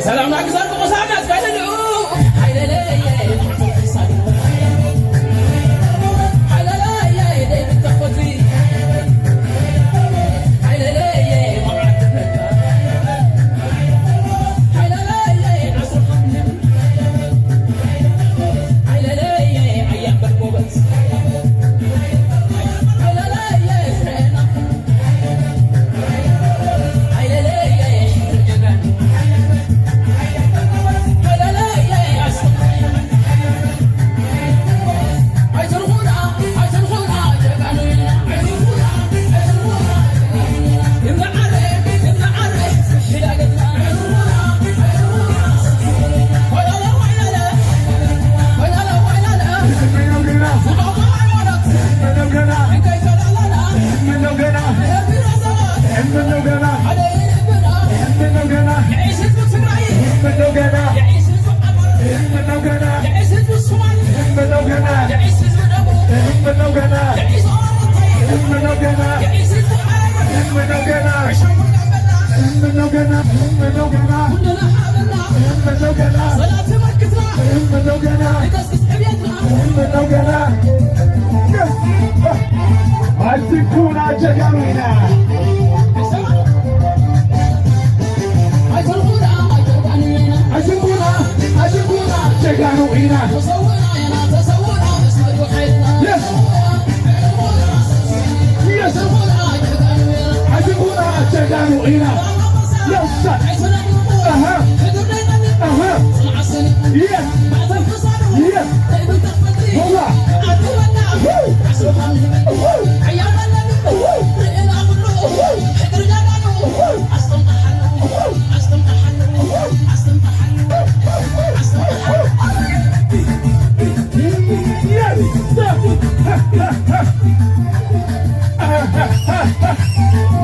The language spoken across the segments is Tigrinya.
ሰላምና ግዛት ብቕሳናት ካይልኡ ሓይለለየ ሓይለለየ ደይብተኾትሪ ሓይለለየ መዓትነታ ሓይለለየ ዓስርሓምንም ሓይለለየ ኣያምበር ጎበዝ ሓይለለየ ኣጅኩና ጀጋኑ ኢና። ኣጅኩና፣ ኣጅኩና ጀጋኑ ኢና። Yes. Yes. ኣጅኩና ጀጋኑ ኢና። Yes. ኣሃ። ኣሃ። Yes. Yes. ዋ።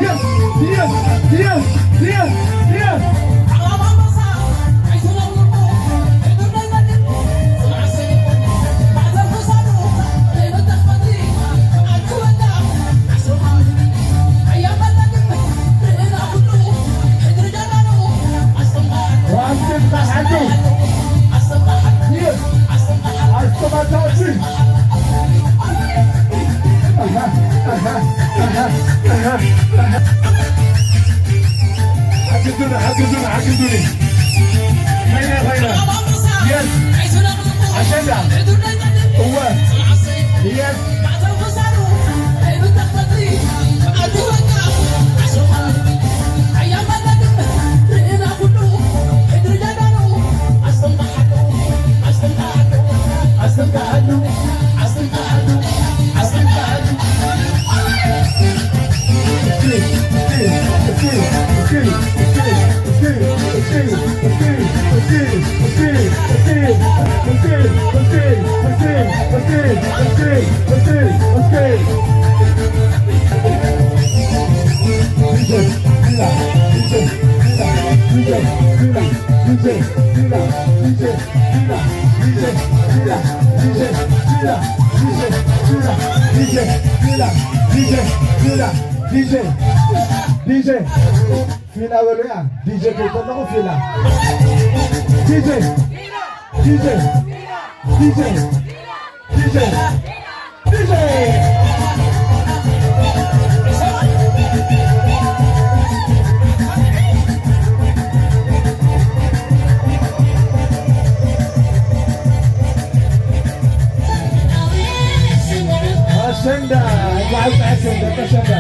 Yes. Yes. Yes. Yes. Yes. Yes. ሓግዙኒ፣ ሓግዙኒ፣ ሓግዙኒ። ፋይና፣ ፋይና። የስ። ኣሸንዳ። እወ። የስ። ዲጄ ፊላ በሉያ። ዲጄ ከይተለኹ ፊላ። ዲጄ ዲጄ ዲጄ ዲጄ ዲጄ። ኣሸንዳ፣ እንኳዕ ኣብፀሐክን ደቂ ኣሸንዳ።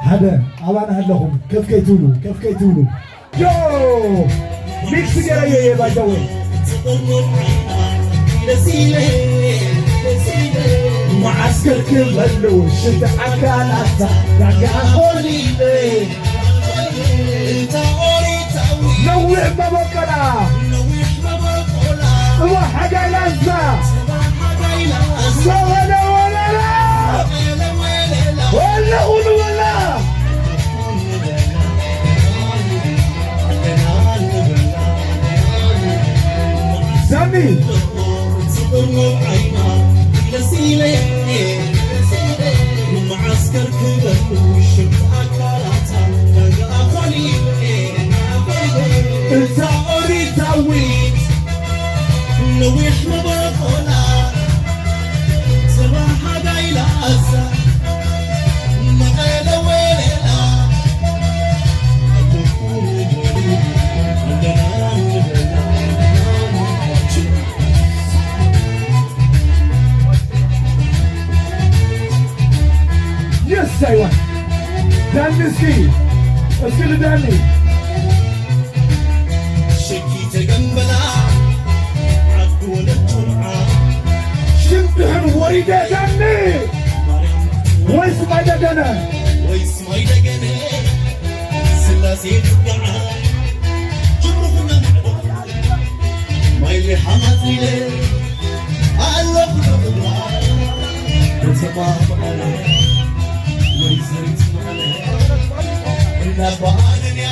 ሓደ ኣባና ኣለኹም፣ ከፍ ከይትብሉ፣ ከፍ ከይትብሉ። ዮ! ሚክስ ገይረዮ እየ፣ by the way። መዓስከር ክበሉ ሽንቲ ኣካላታ ዳጋ ሆሊለ። ነዊሕ መበቆላ። እዋ ሓጋይ ላዛ። ወለ ወለላ። ወለ ወለላ። ወለ ወለላ። ሳሚ። መዓስከር ክበሉ ሽምጣ ኣካላታ ዳጋ ኾሊለ። እታ ኦሪታዊት ነዊሕ መበቆላ፣ ጽባሕ ሓጋይ ላዛ፣ መቐለ ወለላ፣ ኣለና ንበላ። የስ፣ I want። ዳኒ እስኪ፣ እስኪ ልዳኒ። ሸኪ ተገምበላ፣ ዓዲ ወለድ ቶምዓ። ሽም ድሕን ወሪደ ዳኒ። ማርያም ወይስ ማይ ደገነ? ወይስ ማይ ደገነ? ስላሴ ትጋዓ። ጅምርኹና ማዕዶ። ማይ ሊሓማት ኢለ። ኣለኹ ዶ እብላ። ከተማ መቐለ። ወይዘሪት መቐለ። እንዳባ ኣነንያ።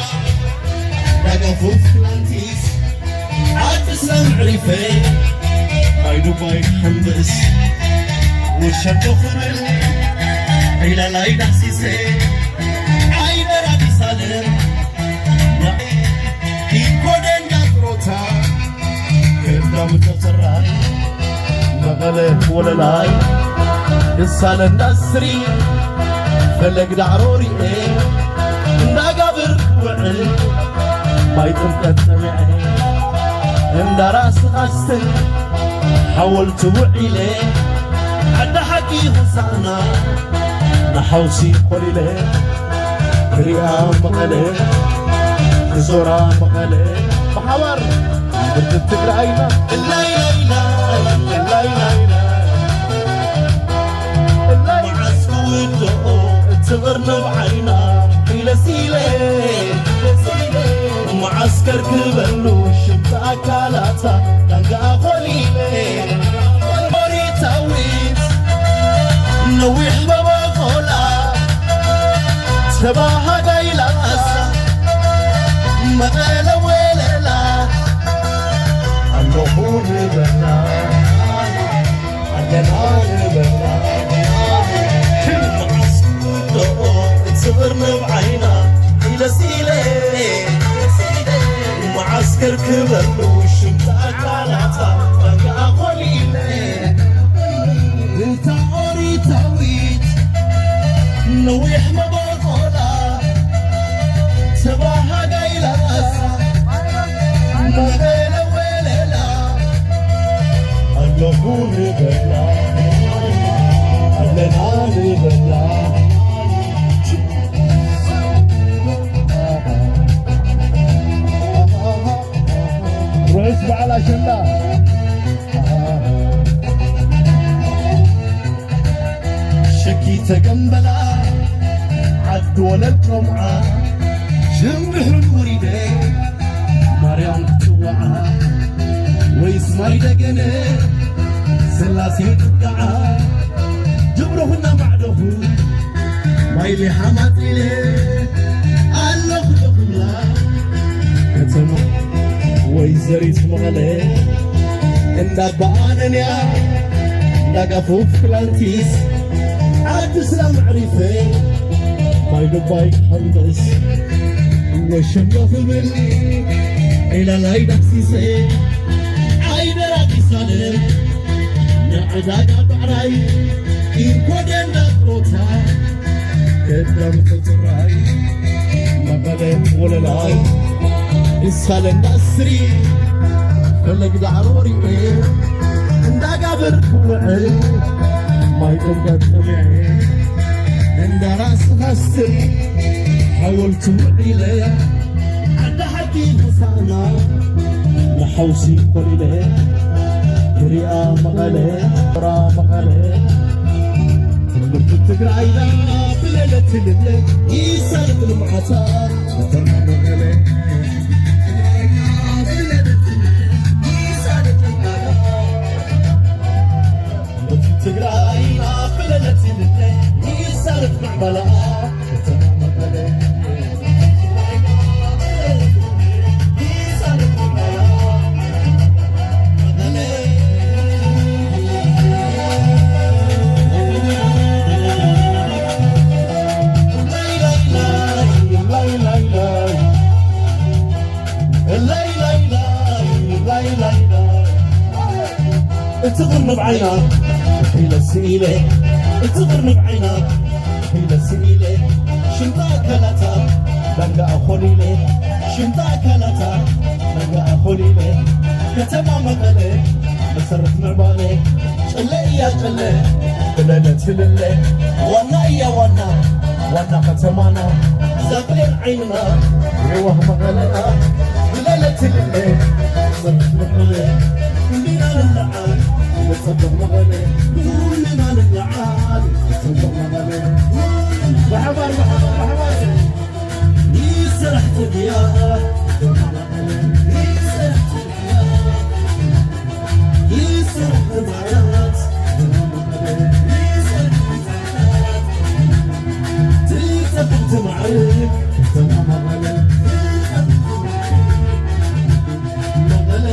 ዳጋ ፉፍ ክላንቲስ። ዓዲ ስላም ዕሪፈ። ኣይ ዱባይ ክሕምብስ። ወሸጦ ክብል። ዒላላይ ዳህሲሰ። ኣይ ደራዲ ሳለም። ኢኮደን ዳጥሮታ። ቀዳም ተሰራይ። መቐለ ወለላይ። ደሳለ እንዳስሪ። ፈለግ ዳዕሮ ሪኤ። እንዳጋብር ውዕል። ማይ ጥምቀት ጸሚዐ። እንዳ ራስ ኻስትን ሓወልቲ ውዒለ። ዓዲ ሓቂ ሆሳዕና። ንሓውሲ ኮሊለ። ክሪኣ መቐለ። ክዞራ መቐለ። ብሓባር። ምድሪ ትግራይና። እላይ፣ እላይ፣ እላይ፣ እላይ፣ እላይ። እላይ። መዓስ ክውድኦ እቲ ቅርንብ ዓይና። ኢለ ሲለ፣ ኢለ ሲለ። መዓስከር ክበሉ ሽምቲ ኣካላታ። ዳንጋ ኮሊለ። ኦሪታዊት ነዊሕ መበቆላ። ተባሃጋይ ላሳ። መቐለ ወለላ። ኣለኹ ንበላ። ኣለና ንበላ። መዓስ ክውድኦ እቲ ቅርንብ ዓይና። ኢለ ሲለ። መዓስከር ክበሉ ሽምቲ ኣካላታ። ዳንጋ ኮሊለ። እታ ኦሪታዊት ነዊሕ መበቆላ። ተባሃጋይ ላሳ። መቐለ ወለላ። ኣለኹ ንበላ። ኣለና ንበላ። ርሑስ በዓል ኣሸንዳ። ሸኪ ተገምበላ፣ ዓዲ ወለድ ጾምዓ። ሽምብሕን ወሪደ፣ ማርያም ትጽዋዓ። ወይስ ማይ ደገነ፣ ስላሴ ትጋዓ። ጅብረኹና ማዕደኹ። ማይ ሊሓማት ኢለ ኣለኹ ዶ ክብላ። ከተማ ወይዘሪት መቐለ፣ እንዳ ኣባ ኣነንያ፣ እንዳ ጋፎፍ ክላንቲስ፣ ዓዲ ስላም ኣዕሪፈ፣ ማይ ዱባይ ክሕምብስ፣ ወሸሎ ክብል፣ ዒላላይ ዳህሲሰ፣ ዓይደር ኣዲስ ኣለም፣ ንዕዳጋ ብዕራይ፣ ኢንኮደንዳ ሮታ፣ ቀዳም ተጽራይ፣ መቐለ ወለላይ፣ እሳለ እንዳስሪ፣ ፈለግ ዳዕሮ ሪኤ፣ እንዳጋብር ውዕል፣ ማይ ጥምቀት ጥሜ፣ እንዳ ራስኻ ስር ሓወልቲ ውዒለ ዓዲ ሓቂ ምሳና ንሓውሲ ኮሊለ ክሪኣ መቐለ ራ መቐለ ትምህርቲ ትግራይና ብለለትልለ ይሳልጥ ልምዓታ ከተማ መቐለ ትግራይና ብለለትልለ ይሳልጥ ምዕባለኣ እቲ ቅርንብ ዓይና ኢለ ስኢለ እቲ ቅርንብ ዓይና ኢለ ስኢለ ሽምጣ ኣካላታ ዳንጋ ኣኾሊለ ሽምጣ ኣካላታ ዳንጋ ኣኾሊለ ከተማ መቐለ መሰረት ምዕባለ ጨለ እያ ጨለ ብለለ ትልለ ዋና እያ ዋና ዋና ከተማና ዛብሌን ዓይንና የዋህ መቐለና ብለለ ትልለ መሰረት ምዕባለ ኩልና ንለዓል ንጸበቕ መቐለ ኩልና ንለዓል ንጸበቕ መቐለ ብሓባር ብሓባር ብሓባር ይስራሕ ጽድያ ይስራሕ ጽድያ ይስራሕ ትማራት ትጸብቕ ትማዕርግ ከተማ መቐለ መቐለ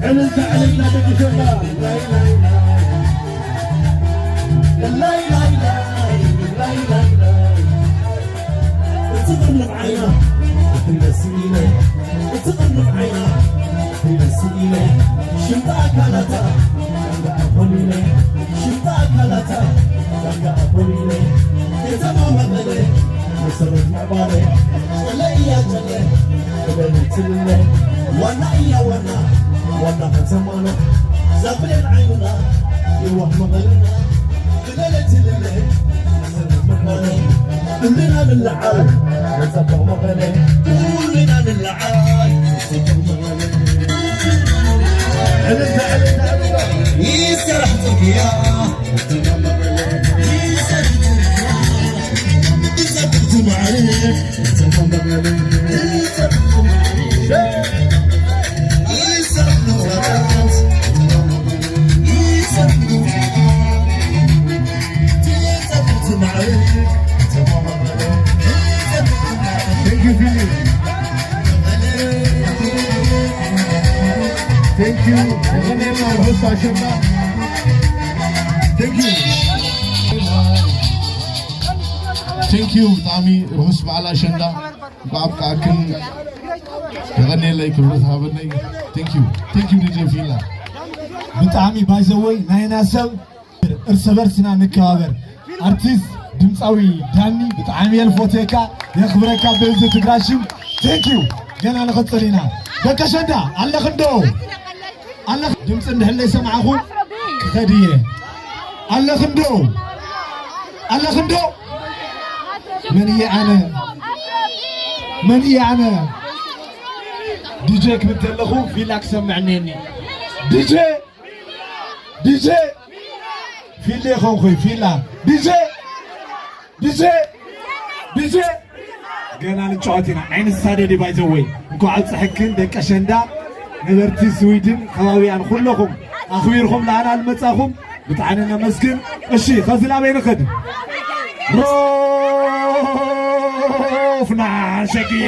ዕልልታ ዕልልታ ደቂ ሸባ ናይ ናይ ናይ ናይ ናይ ናይ ናይ ናይ ናይ እቲ ቅርንብ ዓይና ትመስል ኢለ እቲ ቅርንብ ዓይና ትመስል ኢለ ሽምጣ ኣካላታ ዳንጋ ኣኾሊለ ሽምጣ ኣካላታ ዳንጋ ኣኾሊለ ከተማ መቐለ መሰረት ምዕባለ ጨለ እያ ጨለ ክበል ትልለ ዋና እያ ዋና ዋና ከተማና ዛብሌን ዓይንና የዋህ መቐለና ክለለ ትልለ መሰረት ምዕባለ ኩልና ንለዓል ነጸብቕ መቐለ ኩልና ንለዓል ነጸብቕ መቐለ ዕልልታ ዕልልታ ዕልልታ ይሰራሕ ጽድያ Thank you, Philly. Thank you. Thank you. Thank you. ብጣዕሚ ርሑስ በዓል ኣሸንዳ። እንኳዕ ኣብቃዓክን። የቐንየለይ ክብረት ሃበለይ። Thank you. Thank you ዲጄ ፊላ። ብጣዕሚ ባይዘወይ ናይና ሰብ እርስ በርስና ንከባበር። ኣርቲስት ድምፃዊ ዳኒ ብጣዕሚ እየ ልፎትየካ የኽብረካ ብህዝቢ ትግራይ ሽም። Thank you። ገና ንኽፅል ኢና። ደቂ ኣሸንዳ ኣለኽንዶ ኣለኽ ድምፂ እንድሕለይ ሰማዕኹ ክኸድየ ኣለኽንዶ ኣለኽንዶ መን እየ ኣነ መን እየ ኣነ ዲጄ ክብል ከለኹ ፊላ ክሰምዕ እኒአኒ ዲጄ ዲጄ ፊላ ይኾንኩ ፊላ ዲጄ ዲጄ ዲጄ ገና ንጫወት ኢና ኣይንሳደድ ባይዘወይ እንኳዕ ኣብፀሐክን ደቂ ኣሸንዳ ነበርቲ ስዊድን ከባቢያን ኩለኹም ኣኽቢርኩም ለኣና ልመፃኹም ብጣዕሚ ነመስግን እሺ ኸዚ ናበይ ንኽድ ሮፍና ሸግየ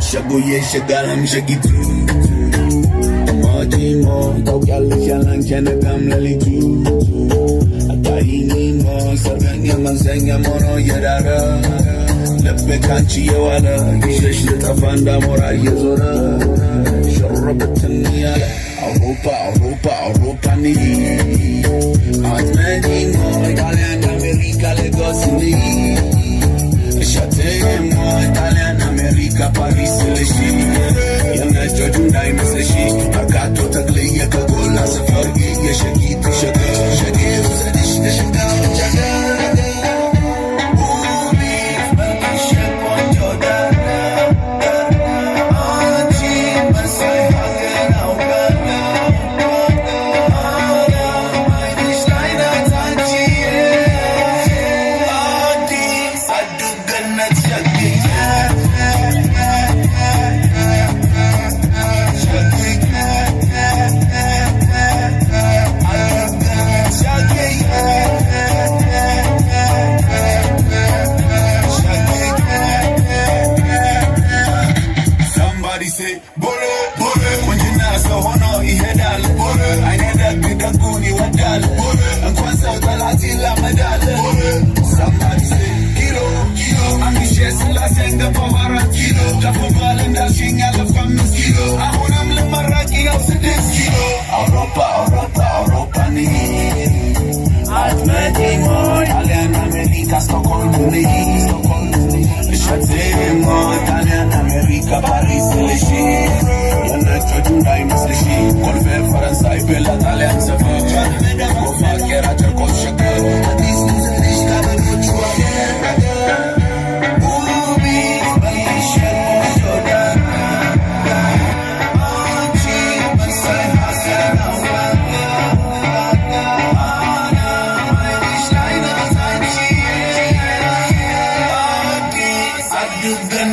ሸጉዬ ሸጋራም ሸጊቱ ማጂሞ ታውቂያለሽ ያላንቺ ነጋም ለሊቱ አታይኒሞ ሰርገኛ መንሰኛ ሞኖ እየዳረ ልቤ ካንቺ የዋለ ይሸሽ ልጠፋ እንዳሞራ እየዞረ ሸሮ Robert Tania, Europa, Europa, Europa ni. Atmeni mo Italian, America, Lagos ni. Shate mo Italian, America, Paris, Leshi. Yana Jojun Dai Masashi, Arkato Tagli, Coca-Cola, Safari, Yashaki, Shaka, Shaki, Shaka, Shaka. Somebody say, Bore, Bore, ቆንጅና ሰው ሆኖ ይሄዳል። Bore, አይነ ደግ ደጉን ይወዳል። Bore፣ እንኳን ሰው ጠላት ይላመዳል። Bore፣ somebody say, Kilo, Kilo, አንድ ሺህ ስላሴን ገባው አራት ኪሎ። ከፎቷል እንዳልሽኝ ያለፍ አምስት ኪሎ። አሁንም ልመረቅ ያው ስድስት ኪሎ። Europa, Europa, Europa ni. Atmeti mo Italian, America, Stockholm ni. Shate mo Italian, America, Paris, Leshi. Yana Jojun Dai Masashi, Colfe, Faransai, Bella, Italian, Safari. Gofa, Kera, Jerko, Shaka. Addis New Zealand, Chicago,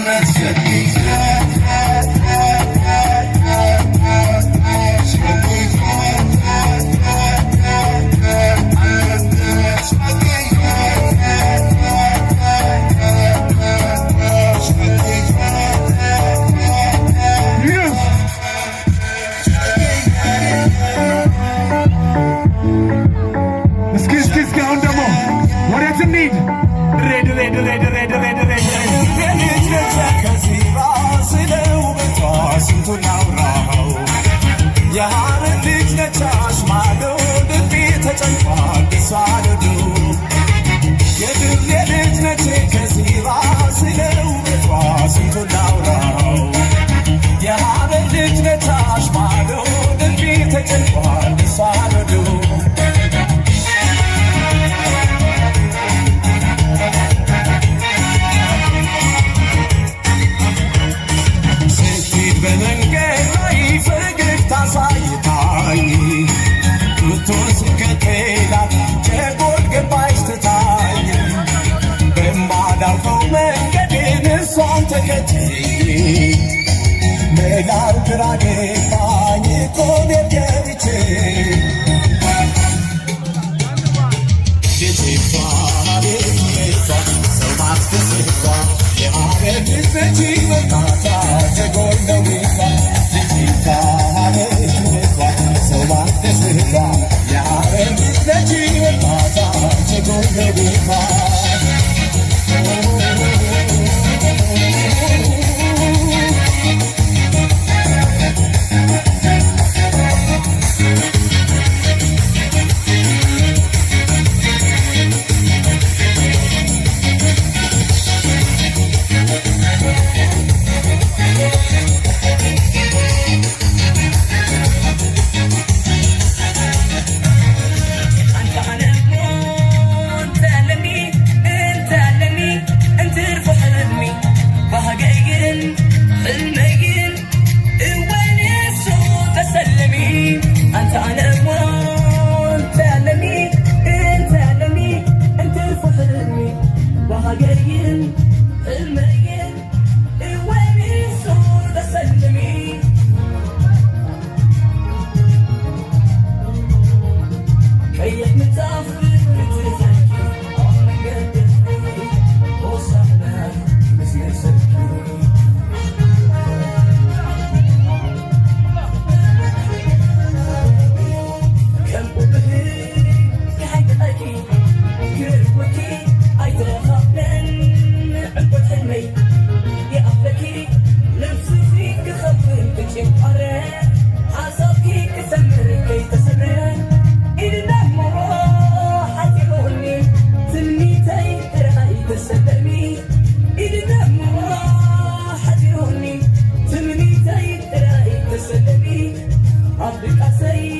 Montreal. እስኪ እስኪ እስኪ አሁን ደግሞ ወዴት እንሂድ? ድሬ ድሬ ድሬ ድሬ ድሬ ድሬ ድሬ ድሬ ልጅ ነች ከዚራ ስለ ውበቷ ስንቱን አውራው። የሐረር ልጅ ነች አሽማዶ ልቤ ተጨንቋል እሷ ልዱ። የድሬ ልጅ ነች ከዚራ ስለ ውበቷ ስንቱን አውራው። የሐረር ልጅ ነች አሽማዶ ልቤ ተጨንቋል እሷ ልዱ። ስትሄድ በመንገድ ላይ ፈገግታ አሳይታኝ፣ ጡቷን ስከተላት ጀጎል ገባች ትታኝ። በማላውቀው መንገዴን እሷን ተከትዬ፣ መላው ግራ ገባኝ እኮ እኔ ገብቼ። ኣፍሪቃሰይ